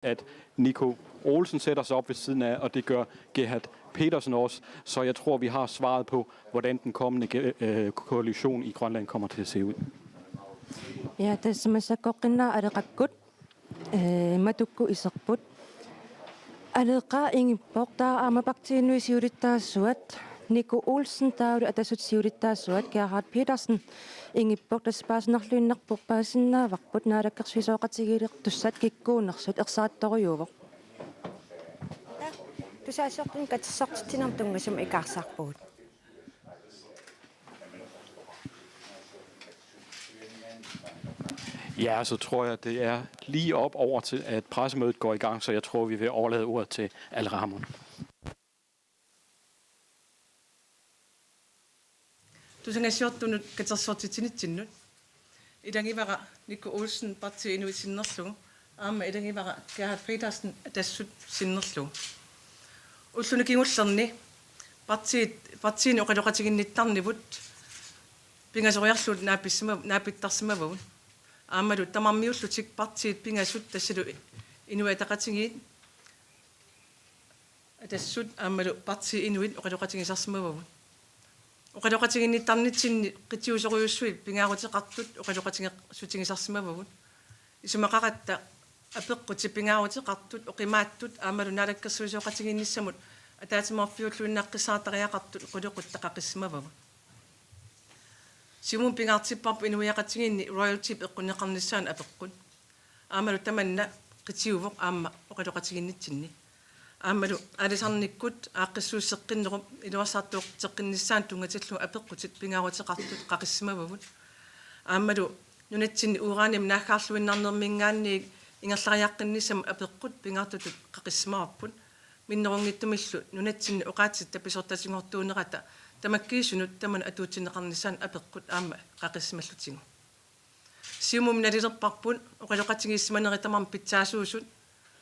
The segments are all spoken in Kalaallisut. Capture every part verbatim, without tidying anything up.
at Nico Olsen sætter sig op ved siden af, og det gør Gerhard Petersen også. Så jeg tror, vi har svaret på, hvordan den kommende ge- øh, koalition i Grønland kommer til at se ud. Ja, tassa massakkut Aleqakkut, eh, Matukkut iserput. Aleqa ingippoq, taava aamma Partii Inuit siulittaasuat Nico Olsen taavalu Atassut siulittaasuat Gerhard Petersen ingippoq, tassa paasinarluinnarpoq, paasinnaavarput naalakkersuisooqatigiilertussat kikkuunersut ersarittorujuuvoq. Tusagassiortunut katersortitsinermut tunngasumik ikaarsaarpugut. Ja, så tror jeg, det er lige op over til, at pressemødet går i gang, så jeg tror, vi vil overlade ordet til Aleqa Hammond. Tusagassiortunut katersortitsinitsinnut. Ilagivara Nico Olsen Partii Inuit sinnerlugu, aamma ilagivara Gerhard Petersen Atassut sinnerlugu. Ulluni kingullerni partiit, partiini oqaloqatiginnittarnivut pingasoriarlugu naapissima-, naapittarsimavagut. Aammalu tamarmiullutik partiit pingasut, tassalu Inuit Ataqatigiit, Atassut aammalu Partii Inuit oqaloqatigisarsimavagut. Oqaloqatiginnittarnitsinni qitiusorujussuit pingaaruteqartut oqaloqatigeersutigisarsimavagut. Isumaqaratta apeqqutit pingaaruteqartut oqimaatsut aammalu naalakkersuisooqatigiinnissamut ataatsimoorfiulluinnaqqissaartariaqartut qulequttat qaqissimavagut. Siumumi pingaartipparput inuiaqatigiinni royalty eqqunneqarnissaanut apeqqut. Aammalu tamanna qitiuvoq aamma oqaloqatiginnitsinni. Aammalu aalisarnikkut aaqqissuusseqqinnerup iluarsartuutseqqinnissaanut tunngatillugu apeqqutit pingaaruteqartut qaqissimavagut. Aammalu nunatsinni uranimik naaggaarluinnarnermiingaanniit ingerlariaqqinnissamut apeqqut pingaartutut qaqissimavarput. Minnerunngitsumillu nunatsinni oqaatsitta pisortatigortuunerata tamakkiisunut tamanut atuutsinneqarnissaanut apeqqut aamma qaqissimallutigu. Siumumi nalilerparput oqaloqatigiissimanerit tamarmik pitsaasuusut,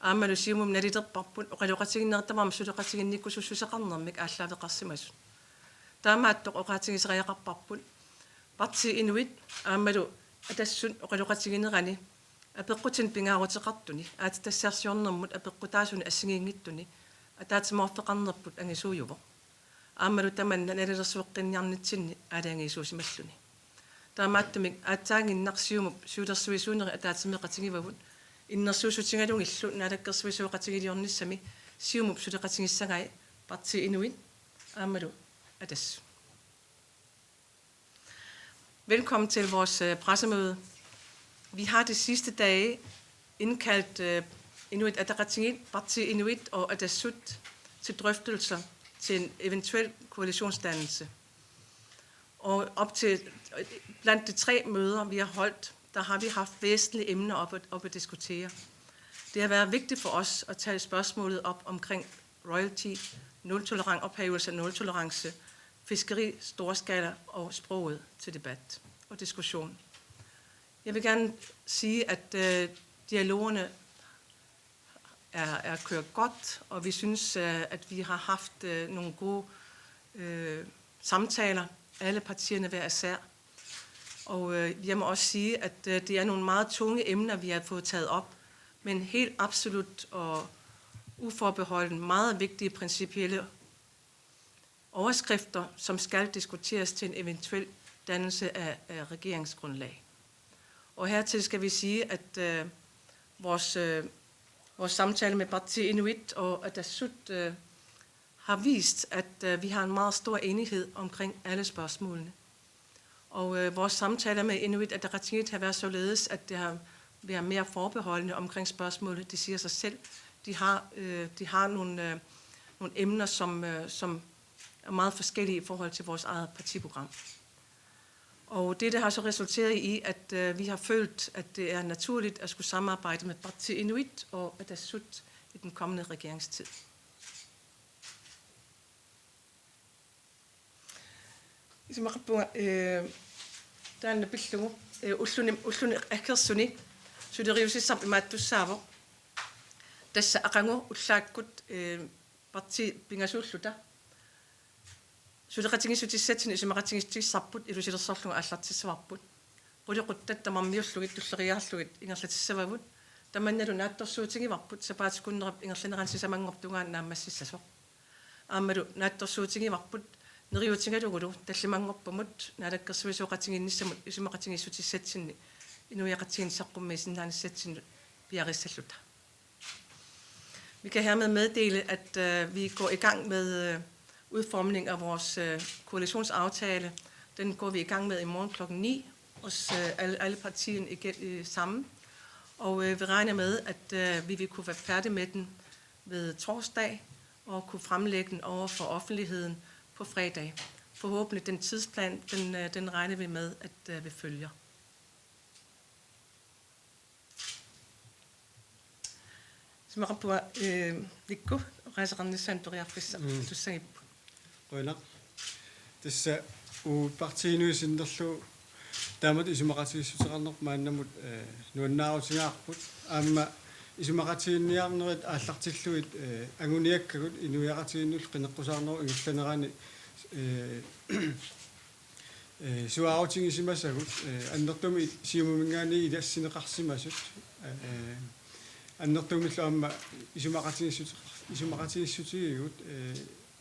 aammalu Siumumi nalilerparput oqaloqatigiinnerit tamarmik suleqatiginnikkusussuseqarnermik aallaaveqarsimasut. Taamaattoq oqaatigisariaqarparput Partii Inuit aammalu Atassut oqaloqatiginerani apeqqutinik pingaaruteqartuni aatsitassarsiornermut apeqqutaasuni assigiinngitsuni ataatsimoorfeqarnerput angisuujuvoq. Aammalu tamanna nalilersueqqinniarnitsinni aalajangiisuusimalluni. Taamaattumik aatsaannginnaq Siumup siulersuisuunerit ataatsimeeqatigivagut, innersuussutigalugillu naalakkersuisooqatigiiliornissami Siumup suleqatigissagai Partii Inuit aammalu Atassut. Velkommen til vores øh, pressemøde. Vi har de sidste dage indkaldt øh, Inuit Ataqatigiit, Partii Inuit og Atassut til drøftelser til en eventuel koalitionsdannelse. Og op til, blandt de tre møder, vi har holdt, der har vi haft væsentlige emner op at, op at diskutere. Det har været vigtigt for os at tage spørgsmålet op omkring royalty, nul-tolerance, ophævelse af nul-tolerance, fiskeri, storskala og sproget til debat og diskussion. Jeg vil gerne sige, at øh, dialogerne er, er kørt godt, og vi synes, øh, at vi har haft øh, nogle gode øh, samtaler, alle partierne hver især. Og øh, jeg må også sige, at øh, det er nogle meget tunge emner, vi har fået taget op, men helt absolut og uforbeholden meget vigtige principielle overskrifter, som skal diskuteres til en eventuel dannelse af, af regeringsgrundlag. Og hertil skal vi sige, at øh, vores, øh, vores samtale med Partii Inuit og Atassut øh, har vist, at øh, vi har en meget stor enighed omkring alle spørgsmålene. Og øh, vores samtaler med Inuit Ataqatigiit har været således, at det har, vi er mere forbeholdne omkring spørgsmålet. Det siger sig selv. De har, øh, de har nogle, øh, nogle emner, som, øh, som er meget forskellige i forhold til vores eget partiprogram. Og dette har så resulteret i, at øh, vi har følt, at det er naturligt at skulle samarbejde med Partii Inuit og Atassut i den kommende regeringstid. Isumaqarpunga, eh, taanna pillugu, eh, ulluni, ulluni aggersuni suleriusissaq imaattussaavoq. Tassa aqagu ullaakkut, eh, partiit pingasuulluta suleqatigiissutissatsinnut isumaqatigiissutissarput ilusilersorlugu aallartissavarput. Qulequttat tamarmiullugit tulleriiaarlugit ingerlatissavagut. Tamannalu naatsorsuutigivarput sapaatip-akunnerap ingerlanerani sisamanngortugaanut naammassissasoq. Aammalu naatsorsuutigivarput neriuutigalugulu tallimanngorpumut naalakkersuisooqatigiinnissamut isumaqatigiissutissatsinni inuiaqatigiinni saqqummiisinnaanissatsinni piareersalluta. Vi kan hermed meddele, at øh, vi går i gang med øh, udformning af vores øh, koalitionsaftale. Den går vi i gang med i morgen klokken ni hos øh, alle, alle partierne igen øh, sammen. Og øh, vi regner med, at øh, vi vil kunne være færdige med den ved torsdag og kunne fremlægge den over for offentligheden på fredag. Forhåbentlig den tidsplan, den, øh, den regner vi med, at øh, vi følger. Isumaqarpunga, øh, Vikku, oqaaseqarnissaanut periarfissaq. Mm. Tussagipput. Qujanaq. Tassa uagut Partii Inuit sinnerlugu taamatut isumaqatigiissuteqarneq maannamut, øh, nuannaarutigaarput. Aamma isumaqatiginninniarnerit aallartillugit, øh, anguniakkagut inuiaqatigiinnullu qineqqusaarnerup ingerlanerani, øh, øh, suaarutigisimasagut, øh, annertuumik Siumuminngaanniit ilassineqarsimasut, øh, annertuumillu aamma isumaqatigiissut-, isumaqatigiissutigigut, øh,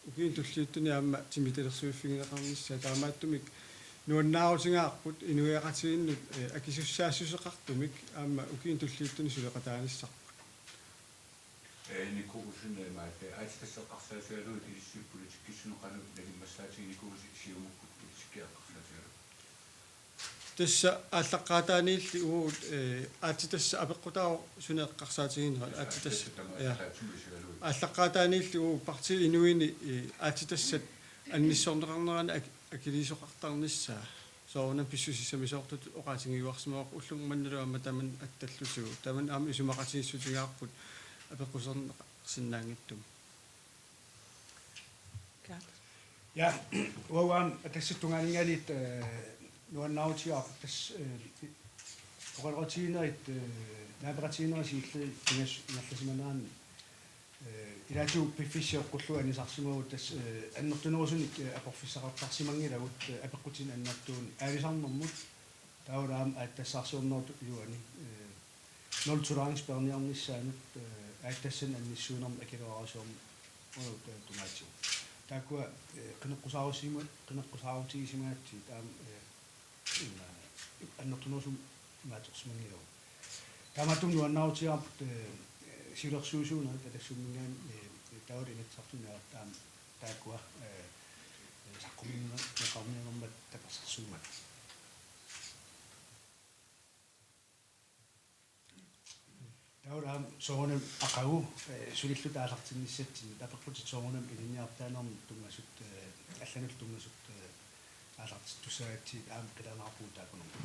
ukiuni tulliuttuni aamma timitalersuiffigineqarnissaat, taamaattumik nuannaarutigaarput inuiaqatigiinnut, øh, akisussaassuseqartumik aamma ukiuni tulliuttuni suleqataanissarput. Øh, Nikuusen, øh, maat, øh, aatsitassat eqqarsaatigalugit ilissi politikkissinnut qanoq nalimmassaatigiinnikuusi Siumukkut politikki eqqarsaatigalugu? Tassa aallaqqaataaniilli uagut, øh, aatsitassaq apeqqutaavoq suna eqqarsaatiginera, aatsitassaq. Tassa tama-, ja, taatsumisigalugu. Aallaqqaataaniilli uagut Partii Inuini, øh, aatsitassat annissorneqarnerani ak-, akiliisoqartarnissaa. Soorunami pissusissamisoortutut oqaatigiuarsimavoq, ulluni mannalu aamma tamanna attallutigu. Tamanna aamma isumaqatigiissutigaarput apeqquserneqarsinnaanngitsumik. Gerhard. Ja, uanga aamma Atassut tungaaninngaanniit, øh, nuannaarutigaarput tassa, øh, oqaloqatigiinnerit, øh, naapeqatigiinnerit siulliit pingasut ingerlasimanerannut, øh, ilaatigut piffissaq sioqqullugu anisarsimavagut tassa, øh, annertunerusunik, øh, aporfissaqartarsimanngilagut, øh, apeqqutinik annertuunik aalisarnermut. Taavalu aamma aatsitassarsiornerup iluani, øh, nul tolerance peerniarnissaanut, øh, aatsitassanik annissuinermut akileraarusiornerup, øh, tungaatigut. Taakkua, øh, qineqqusaarusima-, qineqqusaarutigisimagatsigu aamma, øh, ima, annertunerusumik imaattorsimanngilagut. Taamaattumik nuannaarutigaarput, øh, siulersuisuunerit Atassumminngaanniit, øh, taavalu Inatsisartunniit aamma taakkua, øh, øh, saqqummiunneqarniarnermut tapersersuimmata. Taavalu aamma soorunami aqagu, øh, sulilluta aallartinnissatsinnut apeqqutit soorunami ilinniartitaanermut tunngasut, øh, allanullu tunngasut, øh, aallartittussaagatsigu aamma qilanaarpugut taakkununnga.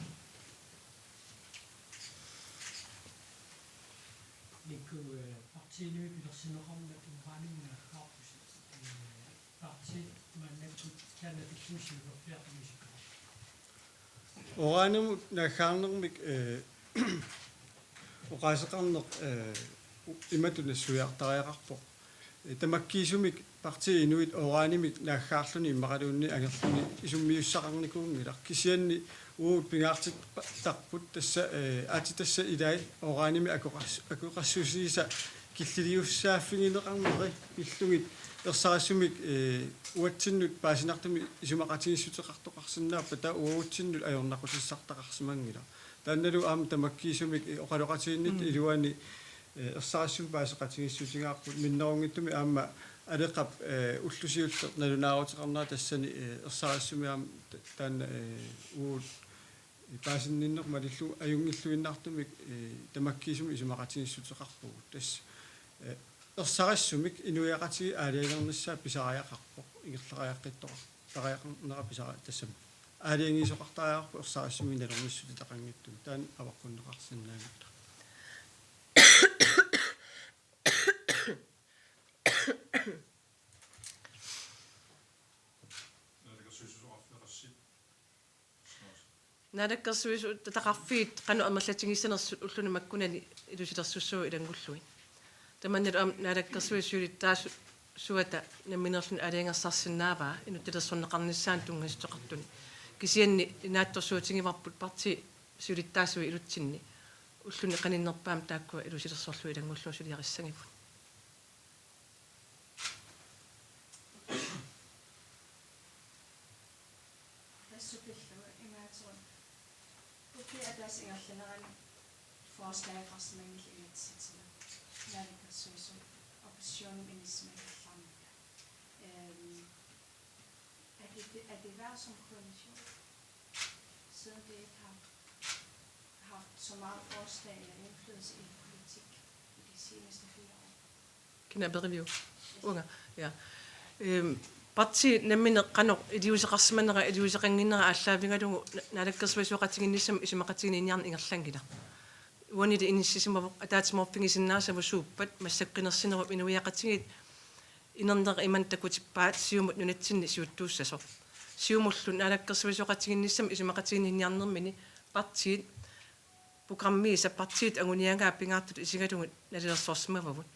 Nikku, øh, Partii Inuit pilersinneqarmat uranimik naaggaarpusi, øh, partiit maannakkut taanna pillugu siulerfiartumisikkaat. Uranimut naaggaarnermik, øh, oqaaseqarneq, øh, u-, imatut nassuiartariaqarpoq. Øh, tamakkiisumik Partii Inuit uranimik naaggaarluni immaqaluunniit angerluni isummiussaqarnikuunngilaq. Kisianni uagut pingaartittarput tassa, øh, aatsitassat ilaat uranimik akoqas-, akoqassusiisa killiliussaaffigineqarneri pillugit ersarissumik, øh, uatsinnut paasinartumik isumaqatigiissuteqartoqarsinnaappata uagutsinnut ajornaqutissartaqarsimanngilaq. Taannalu aamma tamakkiisumik, øh, oqaloqatigiinnitta, mm, iluani, øh, ersarissumik paaseqatigiissutigaarput minnerunngitsumik aamma Aleqap, øh, ulloq siulleq nalunaaruteqarnera tassani, øh, ersarissumik aamma ta-, taanna, øh, uagut paasinninneq malillugu ajunngilluinnartumik, øh, tamakkiisumik isumaqatigiissuteqarpugut. Tassa, øh, ersarissumik inuiaqatigiit aalajangernissaat pisariaqarpoq, ingerlariaqqittoqartariaqarnera pisari-, tassami aalajangiisoqartariaqarpoq ersarissumik nalornissuteqanngitsumik. Taanna avaqqunneqarsinnaanngilaq. Naalakkersuisut ataqarfiit qanoq amerlatigissanersut ulluni makkunani ilusilersussaagut ilanngullugit. Tamannalu aamma Naalakkersuisut siulittaasuata nammineerluni aalajangersarsinnaavaa inuttalersorneqarnissaanut tunngassuteqartuni. Kisianni naatsorsuutigivarput partiit siulittaasuat ilutsinni Ulluni qaninnerpaamik taakkua ilusilersorlugit ilanngullugu suliarissagipput. Tassa pillugu imaattoq. Ukioq ataaseq ingerlanerani forslagit qarsimanngillat inatsisitigut. Naalakkersuisut oppositionimi inissisimagallarmata. Øhm, er det, er det værd som koalition? Siden det ikke har haft så meget forslag eller indflydelse i politik i de seneste fire år. Kina periviu? Uanga. Ja. Øhm, parti nammineq qanoq iliuuseqarsimanera iliuuseqannginnera aallaavigalugu na-, naalakkersuisooqatigiinnissamut isumaqatigiinniarneq ingerlanngilaq. Uanili inissisimavoq ataatsimoorfigisinnaasagut suuppat massakkunersinerup inuiaqatigiit inerneq imannak takutippaat Siumut nunatsinni siuttuussasoq. Siumullu naalakkersuisooqatigiinnissamut isumaqatigiinniarnermini partiit programmiisa partiit anguniagaa pingaartutut isigalugit nalilersorsimavagut.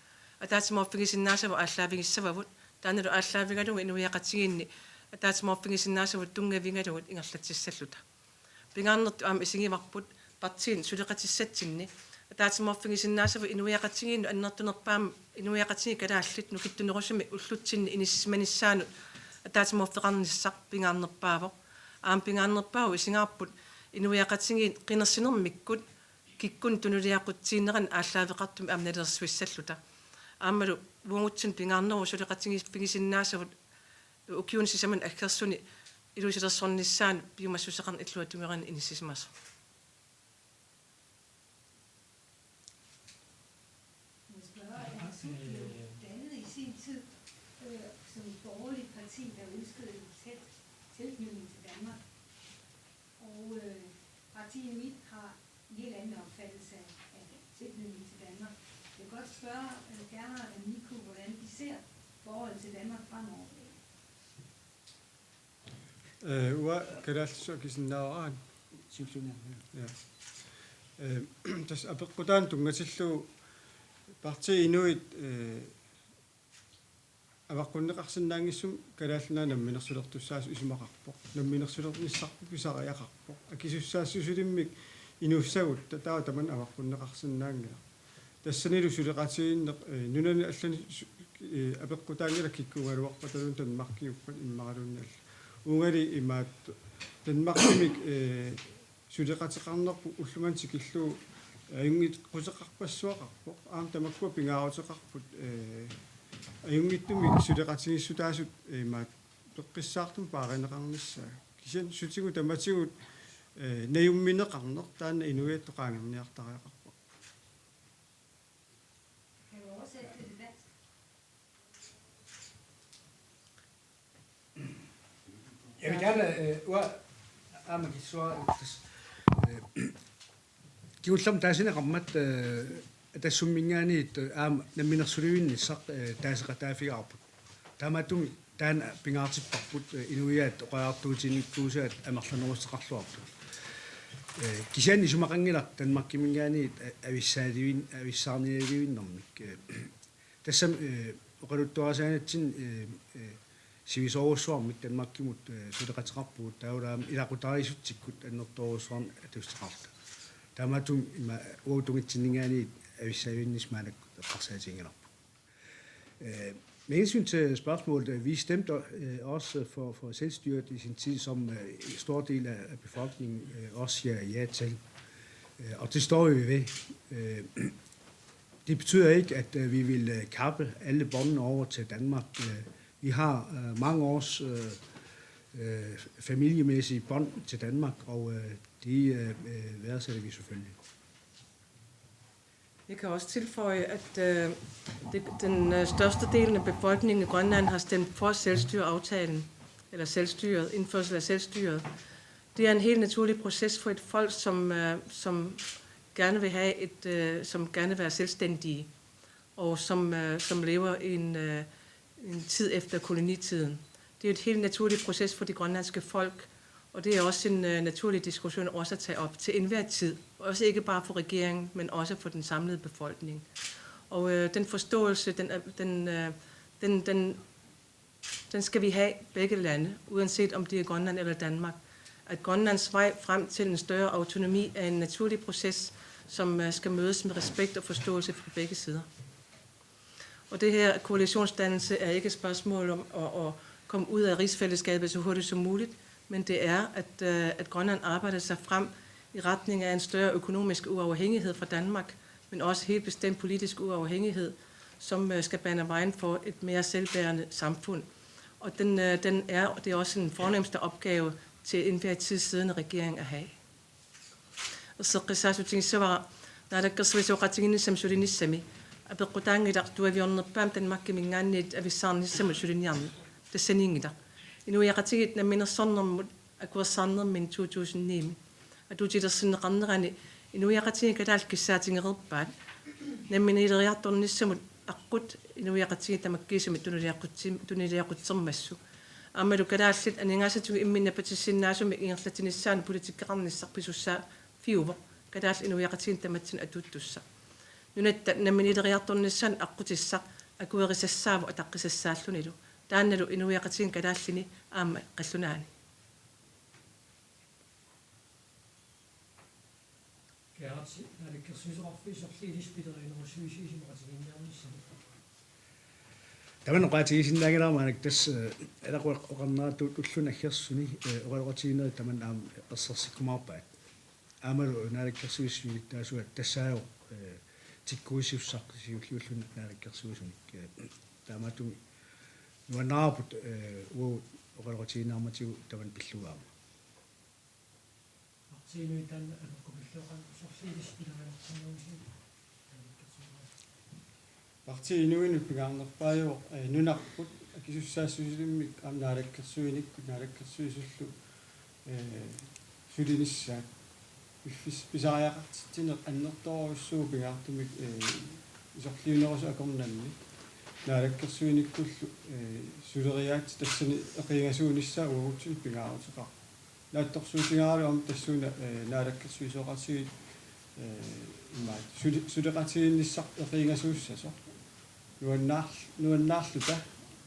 Ataatsimoorfigisinnaasagut aallaavigissavagut, taannalu aallaavigalugu inuiaqatigiinni ataatsimoorfigisinnaasagut tunngavigalugit ingerlatsissalluta. Pingaarnertut aamma isigivarput partiinut suleqatissatsinni ataatsimoorfigisinnaasagut inuiaqatigiinnut annertunerpaamik inuiaqatigiit kalaallit nukittunerusumik ullutsinni inissisimanissaannut ataatsimoorfeqarnissaq pingaarnerpaavoq. Aamma pingaarnerpaavoq isigaarput inuiaqatigiit qinersinermikkut kikkunnut tunuliaqutsiineranut aallaaveqartumik aamma nalilersuissalluta. Aammalu uagutsinnut pingaarneruvoq suleqatigiiffigisinnaasavut ukiuni sisamani aggersuni ilusilersornissaanut piumassuseqarneq illuatungerineq inissisimasoq. Må jeg spørge, er Sut blevet dannet i sin tid, øh, som et borgerligt parti, der ønskede en tæt tilknytning til Danmark? Og, øh, Parti Inuit har en helt anden opfattelse af, af tilknytning til Danmark. Jeg vil godt spørge, øh, Gerhard og Nico, hvordan de ser forholdet til Danmark fremover. Ee, uanga kalaallisut akisinnaavara. Siulliunik. Ja. Ee, tassa apeqqutaanut tunngatillugu Parti Inuit, ee, avaqqunneqarsinnaanngissunik Kalaallit Nunaat namminersulertussaasoq isumaqarpoq. Namminersulernissarput pisariaqarpoq. Akisussaassusilimmik inuussagutta taava tamanna avaqqunneqarsinnaanngilaq. Tassanilu suleqatigiinneq, ee, nunani allani su-, ee, apeqqutaanngilaq kikkuugaluarpataluunniit Danmarkiuppat immaqaluunniit alla. Uungali imaattoq Danmarkimik, ee, suleqateqarnerput ullumimut tikillugu ajunngitsuuteqarpassuaqarpoq. Aamma tamakkua pingaaruteqarput, ee, ajunngitsumik suleqatigiissutaasut, ee, imaattoq peqqissaartumik paarineqarnissaat. Kisianni sutigut tamatigut, ee, najummineqarneq taanna inuiattut qaangerniartariaqarparput. Kan du oversætte det til dansk? Jeg vil gerne, øh, ua-, aamma kissuaa, øh, kingullermik taasineqarmat, øh, Atassumminngaanniit, øh, aamma namminersulivinnissaq, øh, taaseqataafigaarput. Taamaattumik taanna pingaartipparput, øh, inuiaat oqariartuutiginikuusaat amerlanerussuteqarluartut. Øh, kisianni isumaqanngilaq Danmarkiminngaanniit, øh, avissaaliivin-, avissaarnialiivinnermik, øh, tassami, øh, oqaluttuarisaanitsinni, øh, øh, sivisoorujussuarmik Danmarkimut, øh, suleqateqarpugut, taavalu aamma ilaqutariissutsikkut annertoorujussuarmik atussuteqarluta. Taamaattumik ima uagut tungitsinninngaanniit avissaaliivinnissaq maannakkut eqqarsaatiginngilarput. Øh, med hensyn til spørgsmålet, øh, vi stemte, øh, også for, for selvstyret i sin tid, som, øh, en stor del af, af befolkningen, øh, også siger ja til. Øh, og det står vi ved. Øh, det betyder ikke, at, øh, vi vil, øh, kappe alle båndene over til Danmark. Øh, vi har, øh, mange års, øh, øh, familiemæssige bånd til Danmark, og, øh, det, øh, øh, værdsætter vi selvfølgelig. Jeg kan også tilføje, at, øh, det, den, øh, største del af befolkningen i Grønland har stemt for selvstyreaftalen, eller selvstyret, indførsel af selvstyret. Det er en helt naturlig proces for et folk, som, øh, som gerne vil have et, øh, som gerne vil være selvstændige, og som, øh, som lever i en, øh, en tid efter kolonitiden. Det er et helt naturligt proces for det grønlandske folk, og det er også en, øh, naturlig diskussion også at tage op til enhver tid. Også ikke bare for regeringen, men også for den samlede befolkning. Og, øh, den forståelse, den er, den, øh, den, den, den skal vi have begge lande, uanset om det er Grønland eller Danmark. At Grønlands vej frem til en større autonomi er en naturlig proces, som øh, skal mødes med respekt og forståelse fra begge sider. Og det her koalitionsdannelse er ikke et spørgsmål om at, at komme ud af rigsfællesskabet så hurtigt som muligt, men det er, at, øh, at Grønland arbejder sig frem i retning af en større økonomisk uafhængighed fra Danmark, men også helt bestemt politisk uafhængighed, som øh, skal bane vejen for et mere selvbærende samfund. Og den, øh, den er, og det er også den fornemmeste opgave til enhver tid siddende regering at have. Erseqqissaatigissavara naalakkersuisooqatigiinnissamut sulinissami apeqqutaanngilaq tuaviornerpaamik Danmarkiminngaanniit avissaarnissamut suliniarneq. Tassaniinngilaq inuiaqatigiit namminersornermut akuersaarnermini to tusind ni-mi atuutilersinneqarnerani inuiaqatigiit kalaallit kissaatigereerpaat namminiileriartornissamut aqqut inuiaqatigiit tamakkiisumik tunuliaqqutsim-, tunuliaqqutsermassuk. Aammalu kalaallit aningaasatigut imminnut napatissinnaasumik ingerlatsinissaanut politikkeqarnissaq pisussaaffiuvoq kalaallit inuiaqatigiinni tamatsinnut atuuttussaq. Nunatta namminiileriartornissaanut aqqutissaq akuerisassaavoq ataqqisassaallunilu. Taannalu inuiaqatigiinni kalaallini aamma qallunaani. Gerhard, naalakkersuisoqarfik sorliit ilissi pilerinerussavisi isumaqatigiinniarnissannut? Tamanna oqaatigisinnaanngilara maannakkut tassa, eh, ilaquttat oqarneratut ulluni aggersuni, eh, oqaloqatigiinnerit tamanna aamma ersersikkumaarpaat. Aammalu naalakkersuisut siulittaasuat tassaajuvoq, eh, tikkuisussaq siulliulluni naalakkersuisunik, eh, taamaattumik nuannaarput, eh, uagut oqaloqatigiinniarmatigut tamanna pillugu aamma. Partiinui taanna apeqqupilluaqan sorliit ilissi pileriartornerussi? Partii Inuinut pingaarnerpaajuvoq, eh, nunarput akisussaassusilimmik aamma naalakkersuinikkut naalakkersuisullu, eh, sulinissaat piffis-, pisariaqartitsineq annertoorujussuuvoq pingaartumik, eh, isorliunerusut akornanni naalakkersuinikkullu, eh, suleriaatsit tassani eqiingasuunissaat uagutsinnut pingaaruteqarpoq. Naatsorsuutigalugu aamma tassuuna, eh, naalakkersuisooqatigiit, eh, imaat suli-, suleqatigiinnissaq eqiingasuussasoq. Nuannaar-, nuannaarluta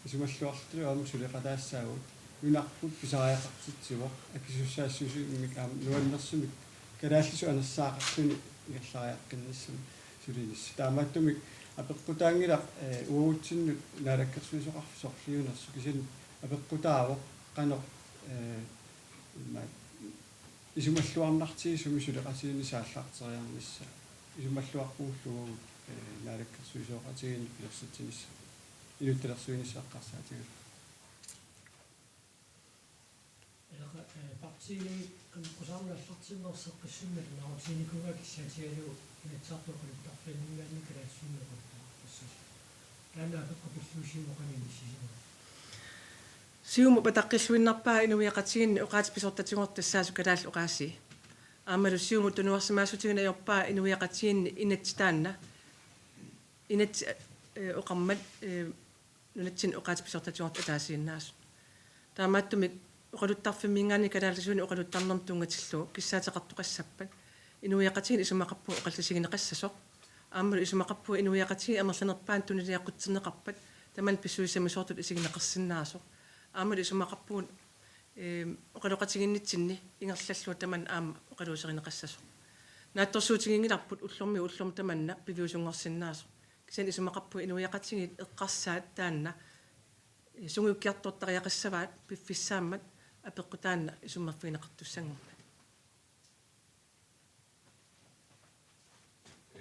isumalluarluta aamma suleqataassaagut. Nunarput pisariaqartitsivoq akisussaassusilimmik aamma nuannersumik kalaallisut anersaaqarluni ingerlariaqqinnissamut sulinissaq. Taamaattumik apeqqutaanngilaq, eh, uagutsinnut naalakkersuisoqarfik sorliunersoq kisianni apeqqutaavoq qanoq, eh, imaat isumalluarnartigisumik suleqatigiinneq aallarteriarnissaa. Isumalluarpugullu uagut, eh, naalakkersuisooqatigiinneq pilersitsinissaq. Inuttalersuinissaq eqqarsaatigalugu. Ilaa, eh, partiini qanittusaarnaallartinnerseqqissummik nalunaarutiginikuuaa kissaatigalugu Inatsisartut oqaluttarfimminngaanniit kalaallisuinnaq oqaluttuartussasut. Taanna apeqqut pillugu Siumup qanoq inissisimanersut? Siumup ataqqilluinnarpaa inuiaqatigiinni oqaatsit pisortatigortut tassaasut kalaallit oqaasii. Aammalu Siumup tunuarsimaassutiginagu ajorpaa inuiaqatigiinni inatsit taanna. Inatsit, eh, oqarmat, eh, nunatsinni oqaatsit pisortatigortut ataasiinnaasut. Taamaattumik oqaluttarfimminngaanniit kalaallisuinnaq oqaluttarnermut tunngatillugu kissaateqartoqassappat inuiaqatigiinni isumaqarpunga oqallisigineqassasoq. Aammalu isumaqarpunga inuiaqatigiit amerlanerpaanut tunuliaqqutserneqarpat tamanna pissusissamisoortutut isigineqarsinnaasoq. Aammalu isumaqarpunga, eh, oqaloqatigiinnitsinni ingerlallugu tamanna aamma oqaluuserineqassasoq. Naatsorsuutiginngilarput ullormiit ullormut tamanna piviusunngorsinnaasoq. Kisianni isumaqarpunga inuiaqatigiit eqqarsaat taanna, eh, sungiukkiartortariaqassavaat piffissaammat apeqqut taanna isummerfigineqartussanngormat.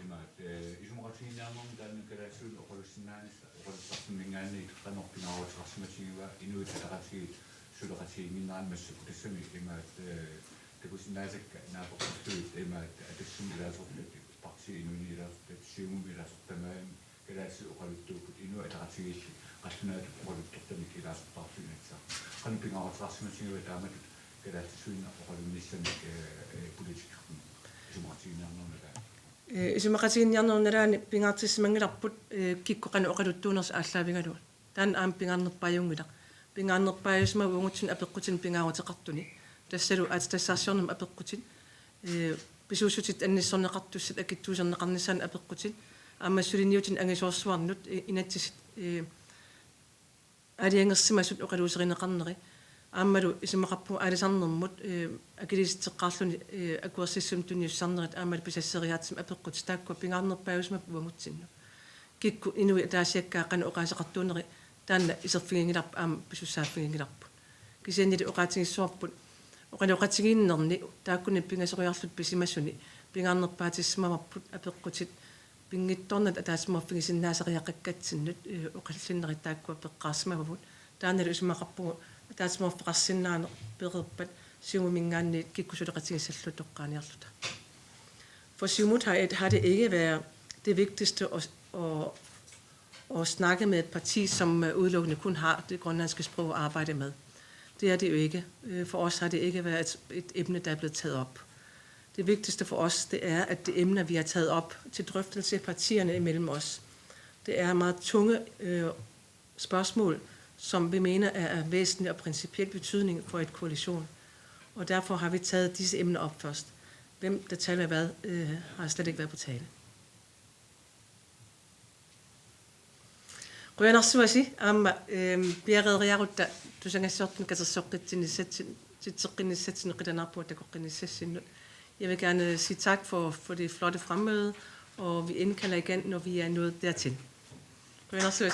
Ima, eh, isumaqatigiinniarnermi taanna kalaallisuinnaq oqalussinnaanissaq oqaluttarfimminngaanniit qanoq pingaaruteqarsimatigivaa Inuit Ataqatigiit suleqatigiinnginnerani massakkut tassami imaat, eh, takusinnaasakka naapeqarlugit imaat Atassummi ilaasortat, Partii Inunnit ilaasortat, Siumumi ilaasortat tamaasa kalaallisut oqaluttuupput Inuit Ataqatigiilli qallunaatut oqaluttortamik ilaasortaarlutik Inatsisartut. Qanoq pingaaruteqarsimatigivaa taamatut kalaallisuinnaq oqalunnissamik, eh, eh, politikkerput isumaqatigiinniarnermi nalaani? Eh, isumaqatigiinniarnermi nalaani pingaartissimanngilarput, eh, kikkut qanoq oqaluttuunersut aallaavigalugu. Taanna aamma pingaarnerpaajunngilaq. Pingaarnerpaajusimavoq uagutsinnut apeqqutinik pingaaruteqartunik. Tassalu aatsitassarsiornermut apeqqutit, eh, pisuussutit annissorneqartussat akitsuuserneqarnissaannut apeqqutit. Aamma suliniutinik angisoorsuarnut, eh, inatsisit, eh, aalajangersimasut oqaluuserineqarneri. Aammalu isumaqarpunga aalisarnermut, eh, akiliiseqqaarluni, eh, akuersissummik tunniussisarnerit aammalu pisasseriaatsimik apeqqutit taakkua pingaarnerpaajusimapput uagutsinnut. Kikkut inuit ataasiakkaat qanoq oqaaseqartuuneri taanna iserfiginngilarput aamma pisussaaffiginngilarput. Kisiannili oqaatigissavarput oqaloqatigiinnerni taakkununnga pingasoriarluta pisimasuni pingaarnerpaatissimavarput apeqqutit pinngitsoornata ataatsimoorfigisinnaasariaqakkatsinnut, eh, oqallinnerit taakkua peqqaarsimavavut. Taannalu isumaqarpugut ataatsimoorfeqarsinnaaneq pereerpat Siumuminngaanniit kikkut suleqatigissalluta toqqaaniarluta. For Siumut har, har det ikke været det vigtigste at, at, at snakke med et parti, som, øh, udelukkende kun har det grønlandske sprog at arbejde med. Det er det jo ikke. Øh, for os har det ikke været et, et emne, der er blevet taget op. Det vigtigste for os, det er, at det emner, vi har taget op til drøftelse partierne imellem os, det er meget tunge, øh, spørgsmål, som vi mener er af væsentlig og principiel betydning for et koalition. Og derfor har vi taget disse emner op først. Hvem der taler hvad, øh, har slet ikke været på tale. Qujanarsuaq aamma, ehm, piareeriarutta tusagassiortunut katersoqqitsinnissatsin-, -titseqqinnissatsinnut qilanaarpunga takoqqinnissassinnut. Jeg vil gerne sige tak for, for det flotte fremmøde, og vi indkalder igen, når vi er nået dertil. Qujanarsuaq.